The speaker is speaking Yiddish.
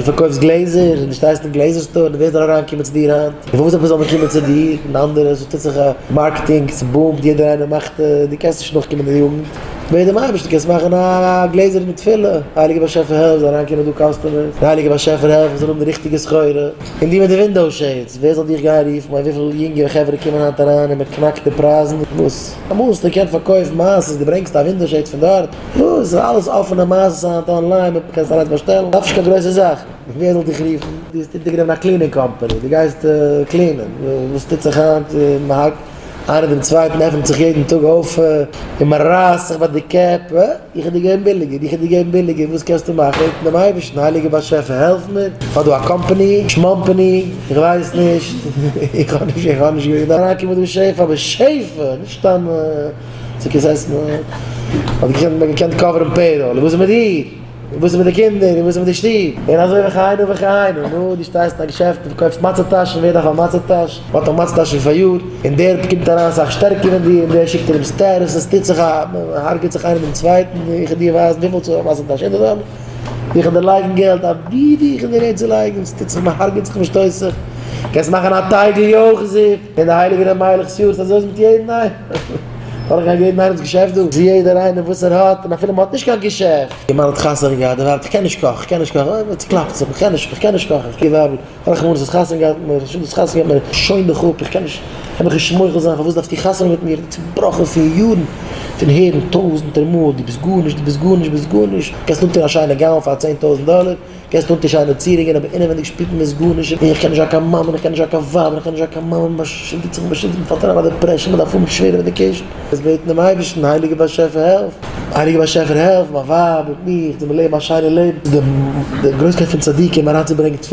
פארקויפסט גלעזער, און דו שטייסט אין גלעזער store, און ווער זאל אריינקומען צו דיר היינט? און פארוואס עפעס זאל מען קומען צו דיר און אנדערע? ס'טוט זיך א marketing, ס' boom ט, יעדער איינער מאכט, דו קענסט נישט נאכקומען די יוגנט. בעט דעם אייבערשטן קענסט מאכן א גלעזער מיט תפילה, הייליגער באשעפער העלף זאל אריינקומען דא customers, הייליגער באשעפער העלף איך זאל האבן די ריכטיגע סחורה, און דו מיט די window shades, ווער זאל דיך גיין רופן, כ'מיין וויפיל יונגע חברה קומען היינט אריין און מען קנאקט די פרייזן, וואס? אמאל האסטו געקענט פארקויפן מעשות, דו ברענגסט א window shade פון דארט, וואס? ס'איז אלעס אפענע מעשות היינט online, מען קען עס אליינס באשטעלן, דארף נישט קיין גרויסע זאכן, ווער זאל דיך רופן? דו האסט אונטערגענומען א cleaning company, דו גייסט clean ען, וואס טוט זיך היינט, מען האקט איינער דעם צווייטן עפענט זיך יעדן טאג אויף און מען רייסט זיך ביי די קעפ, אה, איך וועל דיר געבן ביליגער, איך וועל דיר געבן ביליגער, וואס קענסטו מאכן? בעטן דעם אייבערשטן, הייליגער באשעפער העלף מיר, איך האב דא א קאמפאני, שמאמפאני, איך ווייס נישט, איך האב נישט, איך האב נישט געוואוסט, דארף אריינקומען דא שפע, אבער שפע, נישט סתם צו עסן, האט געקענט, מען געקענט cover ן payroll, וואס איז מיט דיר? און וואס איז מיט די קינדער? און וואס איז מיט די שטוב? און אזוי וכהנה וכהנה. נו, דו שטייסט אין א געשעפט און פארקויפסט מצה טאשן, ווער דארף א מצה טאש? מען האט דאך מצה טאשן פאר יאר. און דער קומט אריין אסאך שטערקער פון דיר, און דער שיקט ארום status, און ס'טוט זיך א, מען הרג'עט זיך איינער דעם צווייטן, איך וועל דיר ווייזן וויפיל צו א מצה טאש אונטער דעם, איך וועל דיר לייגן געלט אבי דיך אין די רעד צו לייגן, ס'טוט זיך, מען הרג'עט זיך, מען שטויסט זיך. קענסט מאכן א טייגל יויך זופ אין די הייליגע ר' מיילעך'ס יאר, ס'אזוי איז מיט יעדן איינעם. זאל איך גיין יעדן איינעמ'ס געשעפט דא? זי יעדער איינער וואס ער האט, און אפילו מ'האט נישט קיין געשעפט. איר מאן האט חתונה געהאט, די ווייב, איך קען נישט קאכן, איך קען נישט קאכן, אוי, מ'צוקלאפט זיך, איך קען נישט, איך קען נישט קאכן, איך ווייבל, רחמנות, האסט חתונה געהאט מיט מיר, שוין דו האסט חתונה געהאט מיט מיר, שוין דיך אפ, איך קען נישט, קען מיך נישט מוחל זיין, פארוואס דארפסטו חתונה מיט מיר, צובראכן פון יארן, פון הערן טויזענטער מאל, דו ביסט גארנישט, דו ביסט גארנישט, דו ביסט גארנישט, קענסט אנטון א שיינע gown פאר 10,000 דאלער, קענסט אנטון שיינע צירונגען אבער אינעווייניג שפירט מען איז גארנישט און איך קען נישט זיין קיין מאמע און איך קען נישט זיין קיין ווייב און איך קען נישט זיין קיין מאמע מען באשולדיגט זיך מען באשולדיגט מען פאלט אריין אין א depression מען דארף האבן שווערע medication. עס בעטן דעם אייבערשטן, הייליגער באשעפער העלף, הייליגער באשעפער העלף מיין ווייב מיט מיך זאל מיר לעבן א שיינע לעבן, די גרויסקייט פון צדיקים אריינצוברענגען תפילה.